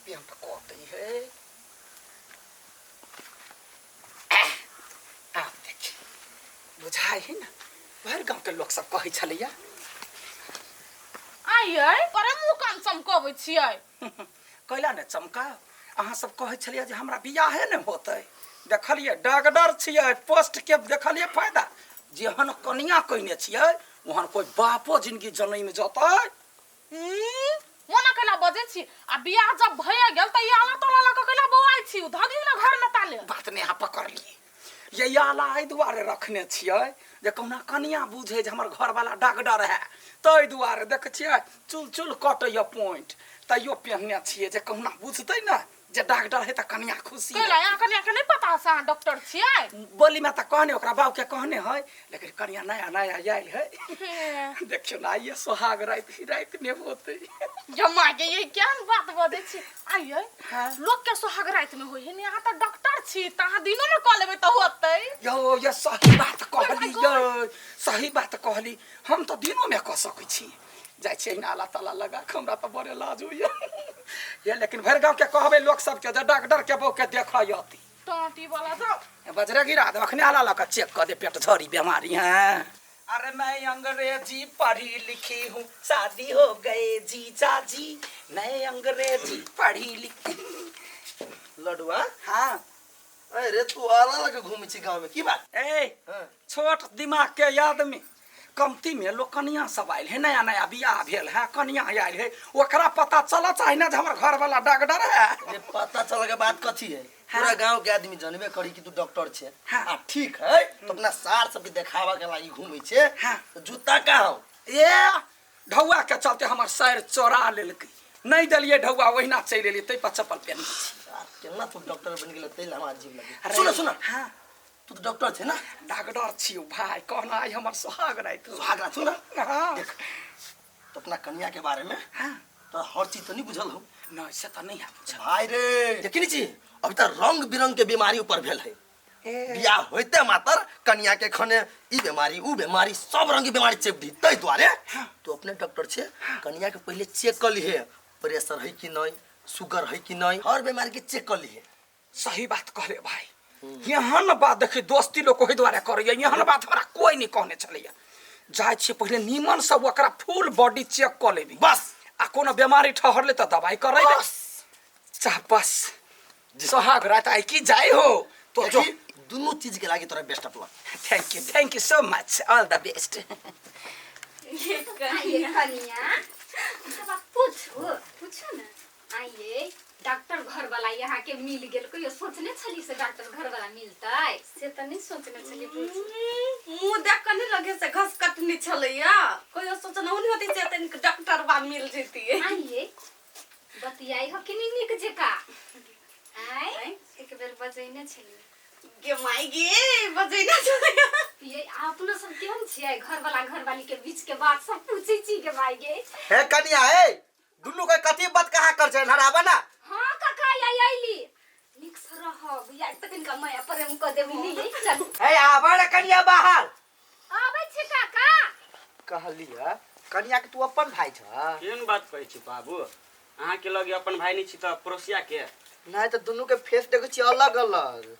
Paint कटै है। आब देखी बुझाइ है ने, भरि गाँवके लोक सब कहै छलैया। आइयै करे मुँह कान चमकबै छियै। कैला ने चमका? अहाँ सब कहै छलियै जे हमरा बियाहे ने होतै। देखलियै डॉक्टर छियै, पोस्ट के देखलियै फायदा। जेहन कनिया कइने छियै ओहन कोई बापो जिंदगी जनैमे जतै। मोना कैला बजै छी? आ बियाह जब भए गेल तऽ ई आला ताला लऽ कऽ कैला बौआइ छी? धऽ दियौ ने घरमे ताले। बात ने अहाँ पकड़लियै। ये आला एहि दुआरे रखने छियै जे कहुना कनिया बुझे जे हमर घरवाला डॉक्टर है, ताहि दुआरे देखै छियै चुल चुल कटैया पॉइंट, तैयो पेहने छियै जे कहुना बुझतै ने जे डॉक्टर है तऽ कनिया खुशी। कैला यहाँ कनिया के नहीं पता से अहाँ डॉक्टर छियै? बोली में तऽ कहने ओकरा बाप के कहने है, लेकिन कनिया नया नया आयल है। देखियौ ने, आइए सोहाग राति राति ने होतै। जमा के ये क्या बात बजै छी आइए? हाँ। लोक के सोहाग राति में होय है ने, अहाँ तऽ डॉक्टर छी तऽ अहाँ दिनो में कऽ लेबै तऽ होतै। यौ ये सही बात कहली, यौ सही बात कहली। हम तऽ दिनो में कऽ सकै छी। जाइ छियै अहिना आला ताला लगा कऽ, हमरा तऽ बड़े लाज होइए ये, लेकिन भरि गाँव के कहबै लोक सबके जे डॉक्टर के बहू के देखऽ अती। टाँटी वाला जाओ। बजरे गिरा दे, अखने आला लऽ कऽ चेक कऽ दे, पेट झड़ी बीमारी है। अरे मैं अंग्रेजी पढ़ी लिखी हूँ, शादी हो गए जीजा जी, मैं अंग्रेजी पढ़ी लिखी। लडुआ। हाँ। अरे तू आला लगे घूमै छी गाँव में, की बात? ए हाँ। छोट दिमाग के आदमी, कमती में लोग कनिया सब आयल है, नया नया बियाह भेल है, कनिया आयल है, ओकरा पता चला चाहे ना जे हमर घर वाला डॉक्टर है। जे पता चल के बात कथी है? हाँ। पूरा गांव के आदमी जानबे करी कि तू डॉक्टर छे। हाँ। आ ठीक है तो अपना सार सबके देखावा के लागी घूमै छे। हाँ। तो जूता का हो? ए ढौआ के चलते हमर सर चोरा लेलकै, नहीं देलिए ढौआ, ओहिना चलि एलिए, ताहि पर चप्पल पेहने छी। यार, केना तू डॉक्टर बन गेल तै हमरा अजीब लगे। अरे, सुनो सुनो। हाँ। तू तो डॉक्टर छे ना? डॉक्टर छियो भाई, कहना आई हमर सोहाग राति। सोहाग राति सुन। हाँ। देख तो अपना कन्या के बारे में हाँ। तो हर चीज तो नहीं बुझल हो? नहीं से तो नहीं है बुझल। भाई रे देखी नहीं छी अभी तो रंग बिरंग के बीमारी ऊपर भेल है। ए। बियाह होते मातर कन्या के खने ई बीमारी ऊ बीमारी सब रंग के बीमारी चेप दी, तै दुआरे हाँ। तो अपने डॉक्टर छे कन्या के पहले चेक कर लिए प्रेशर है कि नहीं, शुगर है कि नहीं, हर बीमारी के चेक कर लिए। सही बात कहले भाई, एहन बात देखी दोस्ती लोग ओहि दुआरे करैया, एहन बात हमरा कोई नहीं कहने छलैया। जाइ छियै पहिले नीमन से ओकरा फुल बॉडी चेक कऽ लेबी बस, आ कोनो बीमारी ठहरले तऽ दवाई करेबै। बस। चाह बस सोहाग रात आई की जाय हो तो जो देखी, दुनू चीज के लागी तोरा best of luck. Thank you, thank you so much, all the best. आइए कनिया, एक बात पूछू? पूछू ना। आइए डॉक्टर घर वाला यहाँ के मिल गेल, कहियो सोचने छली से डॉक्टर घर वाला मिलतै? से तऽ नहि सोचने छली पूछू। मुँह देख कऽ नहि लगे से घस कटनी छलैया, कहियो सोचना नहि होती से तनिक डॉक्टर बा मिल जैतियै। आइए बतियाई हो कि नहीं नीक जेका? आइ एक बेर बजैने छली। गे माय गे, बजैने छलैया। ये अपनो सब केहन छियै, घर वाला घर वाली के बीच के बात सब पूछै छी के माय गे। हे कनिया हे, दुनू के कथी बात कहा कर छै लड़ाबा ना। हाँ काका आई आइली, नीक से रहब या तऽ कनिका माया प्रेम कऽ देबै नी। चल हे आबा रे कनिया बाहर। आबै छी काका। कहलियै कनिया के तू अपन भाई छ? केहन बात कहै छी बाबू, अहाँके लगे अपन भाई नहि छी तऽ पड़ोसिया के? नहीं तऽ दुनू के फेस देखै छी अलग अलग।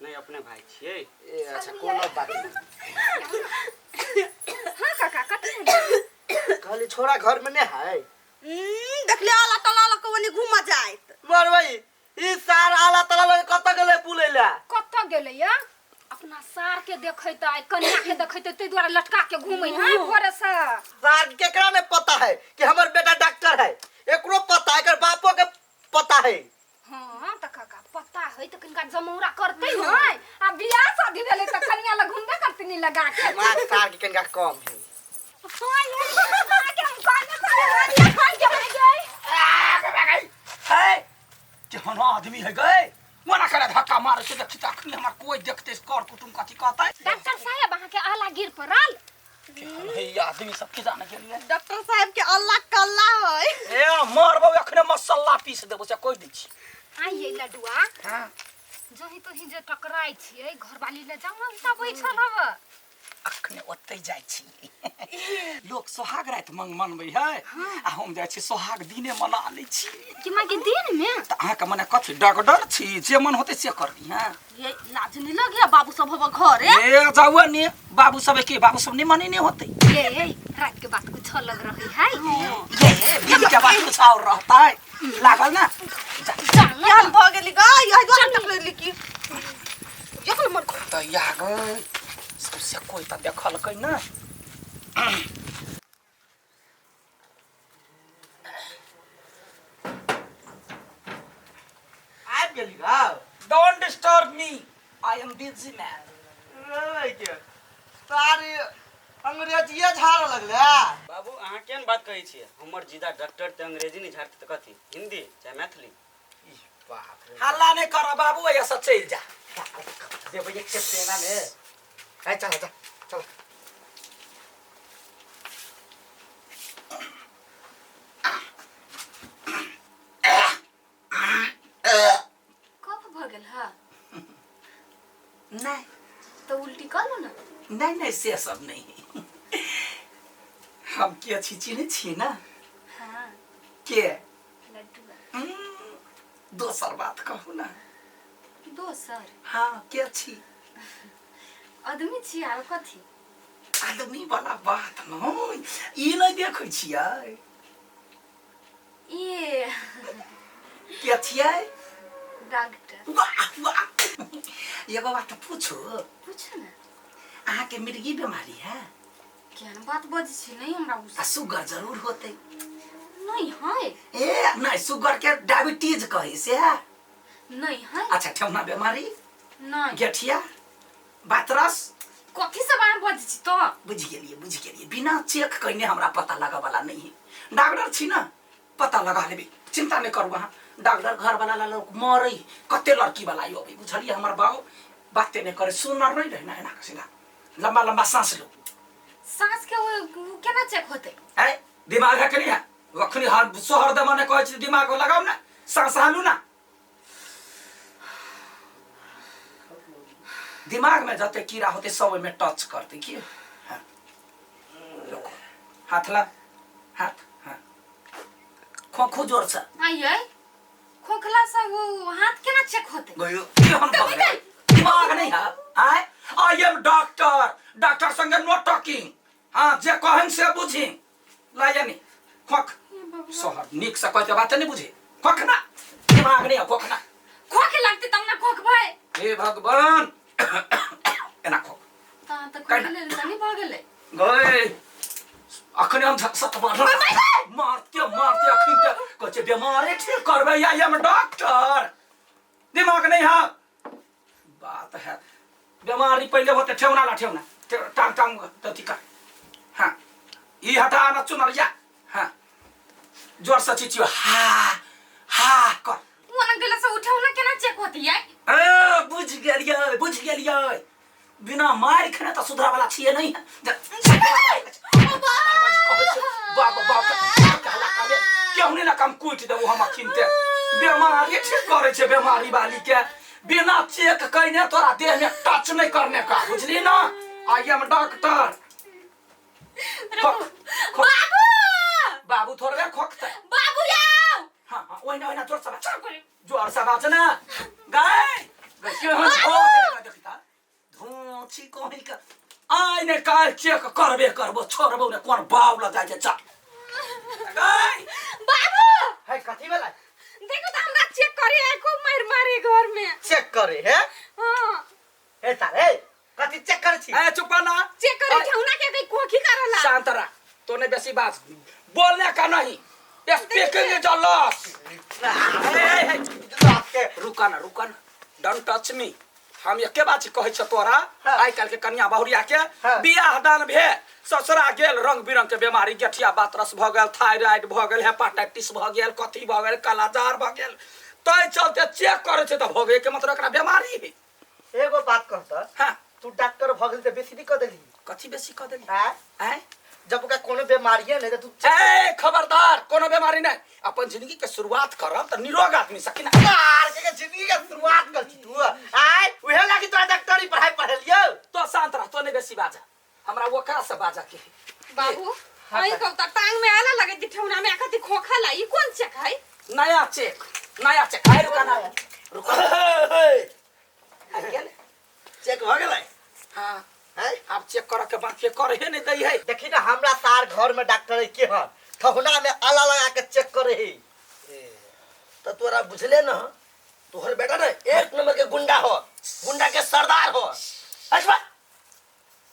नहि अपने भाई छियै। ए अच्छा कोनो बात नहीं। हाँ काका कथी भेलै? कहली छोरा घर में नहीं है। देखले आला तला लऽ कऽ ओनी घूमऽ जाइत। मर भाई ई सार आला तला लगे कतऽ गेलै बुलै ला? कतऽ गेलै या? अपना सार के देखैत आइ कन्या के देखैत ताहि दुआरे लटका के घूमै है भोरे से। सार केकरा नहीं पता है कि हमर बेटा डॉक्टर है? एकरो पता है, एकर बापो के पता है। हाँ तऽ काका पता है तऽ कनिका जमौरा करतै है, आ बियाह शादी भेलै तऽ कनिया लग घूमबे करतै नी लगा के। दिमाग सार के कनिका कम है। हाँ, ये के हम कहने छलियै, हाँ, के गई। है केहन आदमी है गए, मना करे धक्का मारे छै, देखी तऽ अखनी हमर कोई देखते कर कुटुम कथी कहतै। डॉक्टर साहेब अहाँ के आला गिर पड़ल। केहन है ई आदमी सब के जाने के लिए? डॉक्टर साहब के अल्लाह कल्ला है। ए मरबौ अखने मसाला पीस देबो से कोई दै छी। आइए लडुआ। हाँ। जही तही जे टकराइ छियै घरवाली ले जाउ हम सब बैठल हब। अखने ओतै जाइ छी। लोक सोहाग राति मंग मनबै है आ हम जाइ छी सोहाग दिने मना लै छी। कि माँ के दिन में? तऽ अहाँके मने कथी डगडर छी, जे मन होतै से करबी। हाँ ये लाज नहीं लगिया बाबू सब हवा घरे? ए जाउ ने बाबू सब के, बाबू सब नहीं मने नहीं होतै। ये रात के बात कुछ अलग रही है। ये दिन के बात कुछ और रहता है लागल ना। केहन भऽ गेली गा यही दुआरे टकलेली की जखन मन तऽ या गई सबसे कोई तऽ देखलकै ना। आबि गेली गाँव। Don't disturb me, I am busy man. रे के तारी अंग्रेजिए झाड़ऽ लगले। बाबू अहाँ केहन बात कहै छियै? हमर जीजा डॉक्टर तऽ अंग्रेजी नहि झाड़तै तऽ कथी, हिंदी चाहे मैथिली? ई बाप रे, हल्ला नहीं कर बाबू, ऐसा चलि जा। देबै एक पेना में। ए चल चल चल। कब भऽ गेल हा? नहीं तो उल्टी कर लो ना। नहीं नहीं से सब नहीं, हम के छी चिन्है छी ना? हाँ। के? लड्डू। दोसर बात कहू ना। दोसर? हाँ, के छी? आदमी छी आर कथी? आदमी वाला बात नहीं, ई नहीं देखै छियै। ये के छियै? डॉक्टर। वाह वाह, एगो बात पूछू? पूछू ना। अहाँके मिर्गी बीमारी है? केहन बात बजै छी, नहीं हमरा आ बुझ शुगर जरूर होतै। नहीं है। ए नहीं, शुगर के डायबिटीज कहै से है? नहीं है। अच्छा, ठेहुना बीमारी? नहीं। गेठिया बातरस? कथी सब अहाँ बजै छी तो? बुझि गेलियै बुझि गेलियै, बिना चेक कयने हमरा पता लगऽ वाला नहीं है। डॉक्टर छी ना, पता लगा लेबै, चिंता नहीं करू अहाँ। डॉक्टर घर वाला ला लोग मरै, कते लड़की वाला अबै बुझलियै। हमर बाउ बाते नहीं करे, सुनर नहीं रहे ना, एना के सीधा लंबा लंबा सांस लो। साँस के वो केना चेक होतै? है दिमाग है कि नहीं है? अखनी हर सोहर दे मने कहै छी दिमाग लगाउ ना, सांस हालू ना। दिमाग में जते कीड़ा होते सब ओहिमे टच करते की। हाँ रुको, हाथ ला, हाथ। हाँ खोखो जोर से। आइए खोखला से वो हाथ केना चेक होतै? गयो केहन भऽ गेलै? दिमाग नहीं है? आय I am doctor, doctor संगे नो टॉकिंग। हाँ जे कहन से बुझी ला यानी खोख सोहर नीक से कहते बात नहीं बुझे। खोख ना, दिमाग नहीं है, खोख ना। खोखे लगतै तब ना खोखबै। हे भगवान, एना खोख तऽ केना? खोखले तऽ नहीं भऽ गेलै। गए अखने हम सत मारते मारते अखन ते कहै छै बीमारी ठीक करबै। I am doctor, दिमाग नहीं है बात है। बीमारी पहले होते ठेहुना ला, ठेहुना टांग टांग अथी कर। हाँ ई हटा ना चुनरिया। हाँ जोर से चिचियो हा हा कर। ओना गेला से उठौना केना चेक होतै यार? ए बुझ गेलियै बुझ गेलियै, बिना मारि खेने तऽ सुधरा वाला छियै नहीं। बाप बाप कहला करबे केहू ने कम कूटि देबो हम अखिन ते। बेमारी ठीक करै छै बेमारी वाली के, बिना चेक कयने तोरा देह में टच नहीं करने का, बुझली ना? I am doctor. बाबू बाबू थोड़बे खोखतै। बाबू याओ। हाँ हाँ ओहिना ओहिना जोर से बाज, जोर से बाज ना। गाय केहन भऽ गेलै देखता धोची कहीं के। आइ ने काल्हि चेक करबे करबो, छोड़बो ने कोन बाव लग जाइ छै। चल गाय। बाबू है कथी वाला? देखो तो हमरा चेक करे है, खूब मार मारे घर में चेक करे है? हाँ। हे तारे कथी चेक करे छी? ए चुप ना। चेक करे ठेहुना के कहीं कोखी करला। शांत रह, तो ने बेसी बात बोलने का नहीं, स्पीकिंग is a loss. रुका ना रुका ना, don't touch me. हम एके बात कहै छ तोरा, हाँ। आइ काल्हि के कन्या बहुरिया के हाँ। बियाह दान भेल ससुरा गेल, रंग बिरंग के बीमारी, गेठिया बातरस भऽ गेल, थायराइड भऽ गेल, हेपाटाइटिस भऽ गेल, कथी भऽ गेल, कालाजार भऽ गेल। तै चलते चेक करै छै तऽ भऽ गेल के मतलब एकरा बीमारी है। एगो बात कहत। हाँ। तू डॉक्टर भऽ गेल तऽ बेसी नहीं कऽ देली? कथी बेसी कऽ देली? आँय? आँय? जब ओकरा कोनो बीमारिये नहीं तऽ तू ए खबरदार, कोनो बीमारी नहीं, अपन जिंदगी के शुरुआत करब तऽ निरोग आदमी सकी ना। मार के जिंदगी के शुरुआत कर छी तू। आय उहे लागी तोरा डॉक्टरी पढ़ाई पढ़ेलियौ। तो शांत रह, तो नहीं बेसी बाज। हमरा ओकरा से बाजा के है। बाबू आई कहू त टांग में आला लगे कि ठेहुना में आखती खोखा ला ई कोन चेक है? नया चेक, नया चेक। आइ रुका ना, रुका। आइ गेल। चेक भऽ गेलै? हाँ। हैं? आब चेक करऽ के बाकी करे नहीं दै है। देखी ना हमरा सार घर में डॉक्टर है के हन ठहुना में आला लगा के चेक करे है। तो तोरा बुझले न, तोहर बेटा ना एक नंबर के गुंडा हो, गुंडा के सरदार हो। अच्छा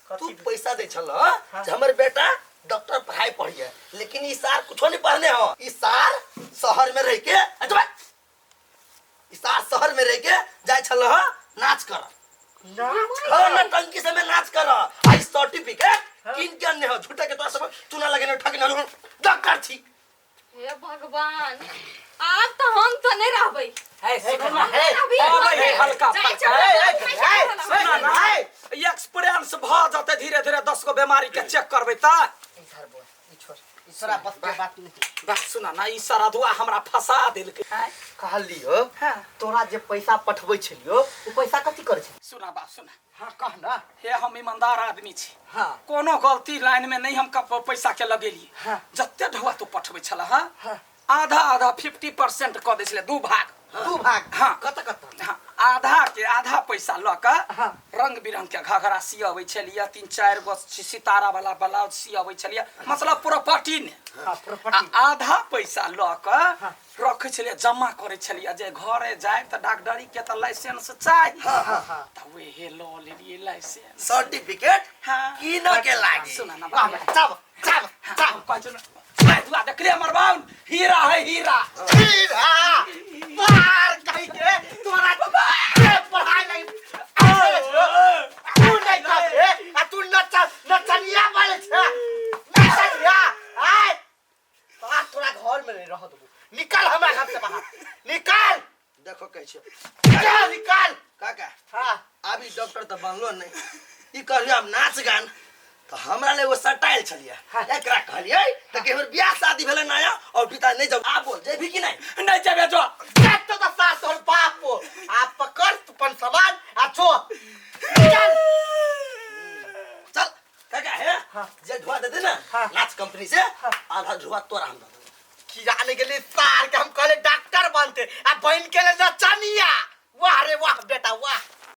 तू पैसा दे छल जे हमर बेटा डॉक्टर पढ़ाई पढ़िए, लेकिन ई सार कुछो नहीं पढ़ने हो। ई सार शहर में रह के, अच्छा ई सार शहर में रह के जाय छल नाच कर, नाच हाँ नटंकी से में नाच कर। आई सर्टिफिकेट किन के अन्य हो, झूठा के तोरा सब चुना लगेने ठकने हो डॉक्टर छी। हे भगवान, आब तो हम तो नहीं रहबै। है सुनो ना, हे, अबै है हल्का जाइ फल्का। चल, हे, सुना ना, एक्सपीरियंस भ जते धीरे धीरे 10 गो बीमारी के चेक करबै त। इधर बोल, ई छोड़, ई तोरा बस के बात नहीं। बस सुना ना, ई सरधुआ हमरा फंसा देलकै। कहलियो हाँ। तोरा जे पैसा पठबै छलियो उ पैसा कथी करै छै? सुना बाप सुना। हां कह ना। हे हम ईमानदार आदमी छी, हाँ। कोनो गलती लाइन में नहीं हम पैसा के लगेलिए। हाँ। जते ढुआ तू पठबै छला, हाँ? हाँ। आधा आधा 50% क दै छलै, दू भाग। दू भाग? हाँ। कत कत? हाँ, आधा के आधा पैसा ल के हाँ। रंग बिरंग के घघरा सियबै छलियै, 3-4 गो सितारा वाला ब्लाउज सियबै छलियै, मतलब प्रॉपर्टी ने। हाँ, प्रॉपर्टी। आ आधा पैसा ल के हाँ। रखै छलियै, जमा करै छलियै जे घरे जाय त डॉक्टरी के त लाइसेंस चाही। हाँ, हाँ, हाँ। त वेहे ल लेलियै लाइसेंस सर्टिफिकेट हाँ। किन के लागी। सुना ना वाह, बाबा। चब चब चब। कहै छौ ना, दुआ देखले हमर बाउन हीरा है हीरा। हीरा बाहर कहि के तोरा के पढ़ाई नहीं तू नहीं करे आ तू नचा नचनिया बने छे, नचनिया। आय तोरा तोरा घर में नहीं रह देबो, निकल हमरा घर से बाहर निकल। देखो कहै छै जा निकल। काका हां अभी डॉक्टर त बनलो नहीं, ई कहलियो हम नाच गान त हमरा ले एगो सटाइल छलियै, एकरा कहलियै त के हमर बियाह शादी भेलै नया और पिता नहीं जब आ बोल जेबी कि नहीं? नहीं जेबे जो। जा तो त सास तोहर बाप को आ पकड़ तू अपन सामान आ जो चल चल काका। हे हाँ। जे ढुआ दे दे ना हाँ। नाच कंपनी से, हाँ। आधा ढुआ तोरा हम दे देबो। की जाने के लिए सार के हम कहले डॉक्टर बनते आ बन के ले नचनिया। वाह रे वाह बेटा वाह।